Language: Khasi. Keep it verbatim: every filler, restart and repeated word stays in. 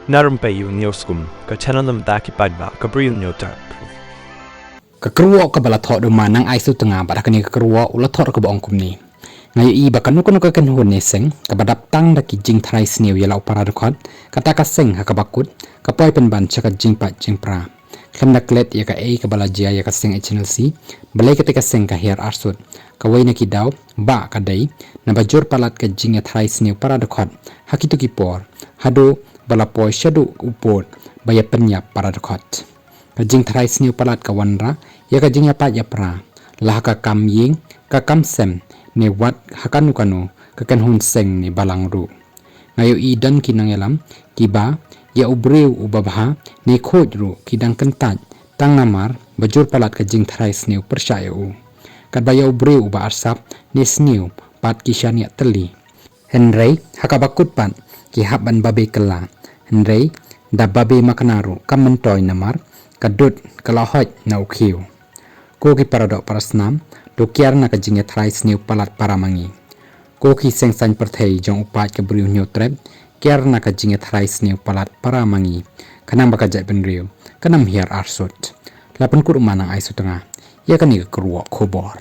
Na rympei ïa u News Kum, ka channel na bynta ki paidbah ka Bri u Hynñiewtrep. Ka kyrwoh kaba la thoh da u ma Nang Aisu Tnga bad ha kane ka kyrwoh u la thoh ruh kaba ong kumne. Nga ïohi ba kano kano ka kynhun ne seng kaba dap tang da ki jingtharai sniew ïa la u para dkhot, kata ka seng ha kaba kut ka poi pynban sha ka jingpait jingpra. Khlem da klet ïa kaei kaba la jia ïa ka seng H N L C, balei kata ka seng ka hiar arsut. Kawei na ki daw ba ka dei naba jur palat ka jingïatharai sniew para dkhot ha kito ki por, haduh ba la poi shaduh u pud ba ïa pynïap para dkhot. Ka jingtharai sniew palat ka wanrah ïa ka jingïapait ïapra la ha ka kam ïing, ka kam sem, ne wat ha kano kano ka kynhun seng ne balang ruh. Nga ïohi don ki nongïalam kiba ïa u briew uba bha ne khuid ruh ki dang kyntait tang namar ba jur palat ka jingtharai sniew pyrshah ïa u. Katba ïa u briew uba arsap ne sniew pat ki shaniah tylli. Hynrei ha kaba kut pat ki hap ban babe kylla. Hynrei da babe makna ruh kam myntoi namar ka dud ka la hoit na u khiew. Ko ki para doh para snam, to kiar na ka jingïatharai sniew palat para ma ngi. Ko ki seng saiñ pyrthei jong u paid ka Bri u Hynñiewtrep, kiar na ka jingïatharai sniew palat para ma ngi. Khnang ba ka jaitbynriew kan ym hiar arsut. La pynkut u ma Nang Aisu Tnga ïa kane ka kyrwoh khubor.